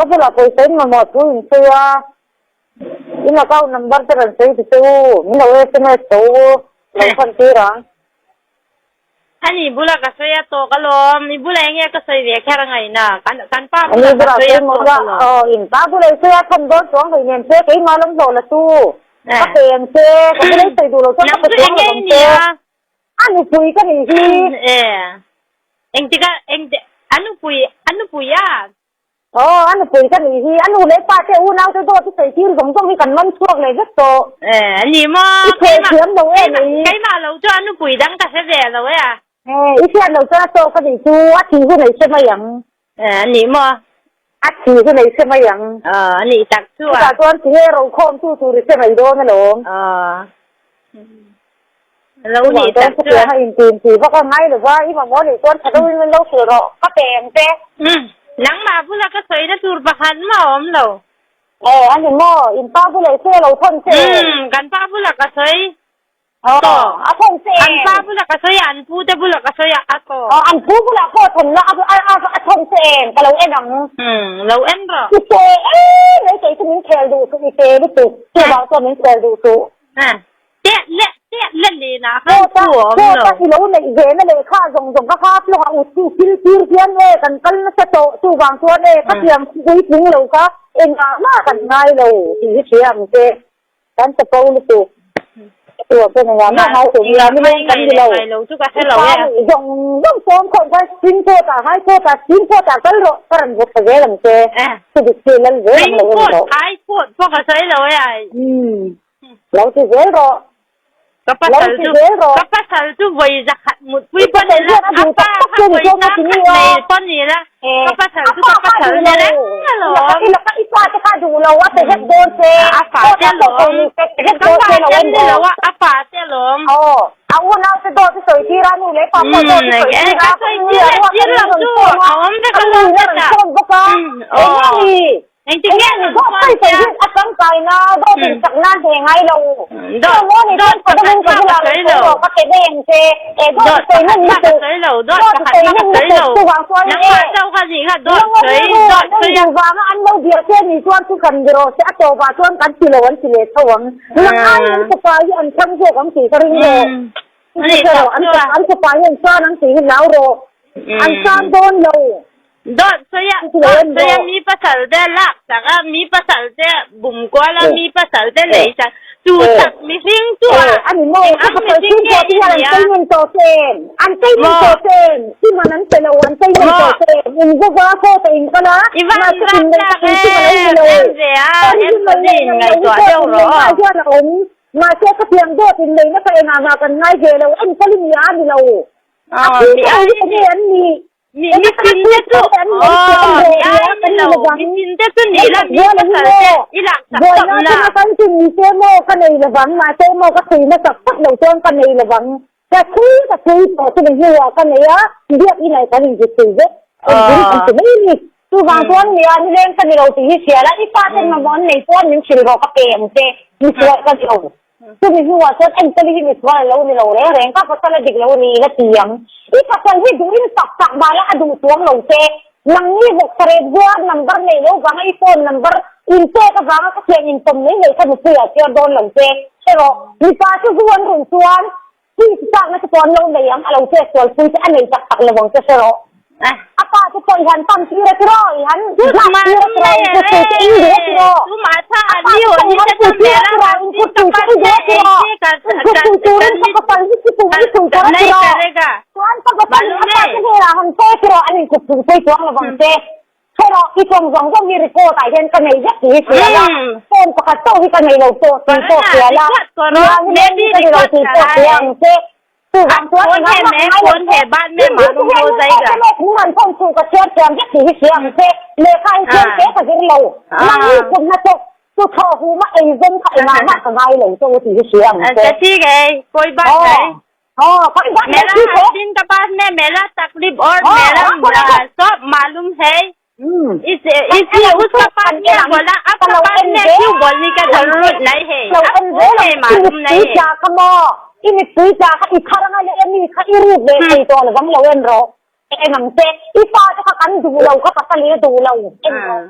Ka bulah pawisa in mamawh thu in sawi a, in account number te rawn sawi ti che u, min lo sms tho u, lo khawn tir ang. Ani bula ka sawi a tawk alawm, i bula enge ka sawi ve kher angaihna, kan kan pa Ani bula ka bulah sawi sawi a maw tawk la, alawm. aw in pa bula i sawi a thawn dawn chuang hlei nen che, keimah lam hlawh la chu, ka pe ang che, ka bula i sawi duh lo chuan ka Nang pe chu chuang enge lo i ang ni che. a? A nupui ka nih hi. E, engtika engte a nupui a nupui a? Aw, a nupui ka nih hi. A nu leh pa te unau te dawt i sawi tir zawng zawng hi kan man chhuak leh vek tawh. E, a ni maw? I theh thiam lo em i? Keimah lo chu a nupui dang ka hre ve lo e a. E, i hriat lo chuan a tawk ka nih chu a thih hun ei hre mai ang. E, a ni maw? A thih hun ei hre mai ang. Aw, a nih tak chu a. Chutah chuan tinge rokhawm tu tur i hre mai dawn alawm. Aw. Lo nih tak chuan chutiang a intin tih vak a ngai lova, i mamawh nih chuan tha deuhin min lo hrilh rawh, ka pe ang che. Umm, nangmah bula ka sawina tur pakhat mah a awm lo. Aw, a ni maw? In pa bula i sawi a lo thawn che em? Umm, kan pa bula ka sawi. Aw, a thawn che em? An pa bula ka sawi a, an pu te bula ka sawi a, a tawh. Aw, an pu bulah pawh a thawn la, a thawn che em? Ka lo en ang. Umm, lo en rawh. I che em mai kei chu min khel duh suh, i che lutuk, chuvang chuan min khel duh suh. Tiat leh tiat leh lenah khan thu a awm lo. Kawta i lo neih ve na lehkha zawng zawng ka hap lawk a, u thil tir hian e kan kal nasa tawh chuvang chuan e ka tiang puitling lo kha engah mah kan ngai lo tih hi hria ang che. Kan chapo lutuk. Chuvang chuan engah mah ngai tur nia nileng kan ni lo. I pa nih zawng zawng sawm khawm khan Supreme Court ah High Court ah Supreme Court ah kal rawh ka rawn vawt thla zel ang che. Thudik chu lal zel ang lo en rawh. High Court pawh ka sawi lo e ai. Lo ti zel rawh. Ka pasal chu ka pasal chu vawi zakhat mutpui pawh ni la, a pa kha vawi zakhat nei pawh ni la, ka pasal chu ka pasal ni reng alawm. I pa te kha duh lo a pe vek dawn che. A fa te alawm. Ka fa te an ni lo a, a fa te alawm. Aw, a unau te dawt i sawi tir a, nu leh pa pawh dawt i sawi tir a. Ka sawi tir leh tir lo chu a awm vek alawm ka ta. Eng nge ni? Engtin nge Eng dawt sawi sawi hi a tangkai na, dawt in chak nan hle ngai lo. Dawt Dawt pakhat mah ka sawi lo. Dawt pakhat mah ka sawi lo. Dawt pakhat mah ka sawi lo. Nangmah chauh kha nih kha dawt sawi dawt sawi a. Vanga an lo biak che ni chuan chu kan ni rawh se a tawpah chuan kan ti lo an ti leh tho ang. Nang aiin an fapa hi an thlang zawk ang tih ka ring rawh. An fapa hi an tan ang tih hi hlau rawh. An tan dawn lo. Dawt sawi a, dawt sawi a mi pasal te lak sak a, mi pasal te bum kual a, mi pasal te lei sak, chu sak mihring chu a, eng ang mihring nge i nih a? Maw? Maw? I van rak tlak e, em ve a, em pali in ngaihtuah deuh rawh aw. Aw, mi ai ni. Mi mi tin te chu aw mi ai ni lo mi tin te chu ni la mi pasal te i lak sak tawp na. Kan chu ni se maw ka nei lovang mahse maw ka thui hmasak phawt lo chuan ka nei lovang ka thui ka thui tawh chu ni hnuah ka nei a biak inah kan inti thui vek engkim kan ti mai ni chuvang chuan nia nileng ka ni lo tih hi hria la i pa ten mamawh an nei chuan min hrilh rawh ka pe ang che misual ka ni lo. Chumi hnuah chuan Anthony hi misual a lo ni lo reng reng, ka pasal a dik lo ni ila ti ang. I pasal hi duhin tak tak mahla a duh chuang lo che. Nangni vawksaret zuar number nei lo vanga i phone number in pek avanga ka thian intawm mai mai kha nupui ah chhiar dawn lo che. Hre rawh, mipa chu zu an run chuan Fees chakna te pawh an lo nei ang, a lo chet sual pui che a nei tak tak lo ang che hre rawh. A pa te pawh i han tam tir a tiraw, i han lak tir a tiraw, in kut pui che in duh a tiraw. A pa te pawh i han pui tir a tiraw, in kut pui che i duh a tiraw. In kut pui turin ka pasal hi chi pum i pui kawr a tiraw. Chuan ka pasal in a pa te hnenah han sawi a tiraw, an in kut pui pui chuang lo ang che. Hre rawh, i tawng zawng zawng hi record ah hian ka nei vek tih hi hria la, phone pakhat chauh hi ka nei lo pawh tih pawh hria la, nia ni leng hi ka ni lo tih pawh hria ang che. Chuvang chuan engah mah ngai lo che, in hi chu heng ni pawh te leh thing rawn phone chu ka chhiar thiam vek tih hi hria ang che, lehkha hi thiam hle ka zir lo, nang hi kum hnathawk chu thaw huma eizawn kha engah mah ka ngai lo che u tih hi hria ang che. मेरा हस्बैंड के पास में मेरा तकलीफ और मेरा सब मालूम है इस इसलिए उसका पास में बोला आपका पास में क्यों बोलने का जरूरत नहीं है आपको है मालूम नहीं है I mipui tla kha i thar anga leh mi kha i rut ve thei tawh lovang lo en rawh. Eng ang che, i pa te kha kan duh lo, ka pasal hi a duh lo en rawh.